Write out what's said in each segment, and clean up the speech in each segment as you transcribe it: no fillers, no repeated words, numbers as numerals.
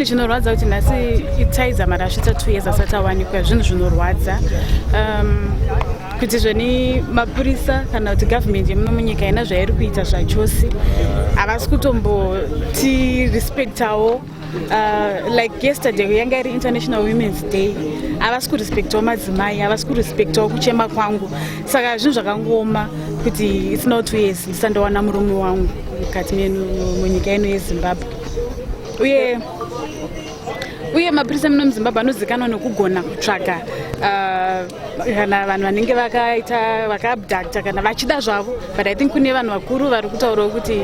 Chinhu chinorwadza kuti nhasi Itai Dzamara asvitsa 2 years asati awanikwa. Zvinhu zvinorwadza kuti zvoni mapurisa kana kuti government yemuno munyika haina zvairi kuita zvachose. Havasi kutomboti respectawo. Like yesterday yanga iri International Women's Day, havasi kurespectawo madzimai, havasi kurespectawo kuchema kwangu. Saka zvinhu zvakangooma kuti it's now 2 years ndisandowana murume wangu mukati munyika ino yeZimbabwe. Uye mapurisa muno muZimbabwe anozivikanwa nekugona kutsvaga kana vanhu vanenge vakaita vakaabducta kana vachida zvavo, but I think kune vanhu vakuru vari kutaurawo kuti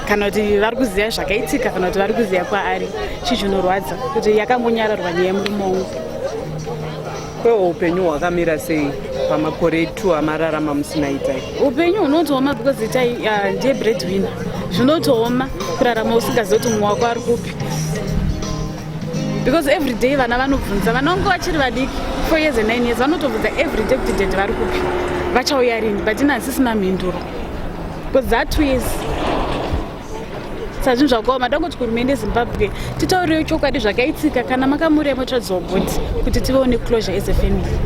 kana kuti vari kuziva zvakaitika kana kuti vari kuziva kwaari. Chii chinorwadza kuti yakangonyararwa nyaya yemurume wangu. Kwewo upenyu hwakamira sei pamakore 2 amararama musina Itai? Upenyu hunotooma because Itai ndiye breadwinner. Zvinotooma kurarama usingazivi kuti mumwe wako ari kupi, because every day vana vanobvunza. Vana vangu vachiri vadiki, 4 years and 9 years, vanotobvunza every day kuti daddy vari kupi, vachauya rini, but ina hasisina mhinduro because dza 2 years. Saka zvinhu zvakaoma. Dangoti kuhurumende yeZimbabwe, titaurirewo chokwadi zvakaitika. Kana makamuraya, motiradzawo body kuti tivewo neclosure as a family.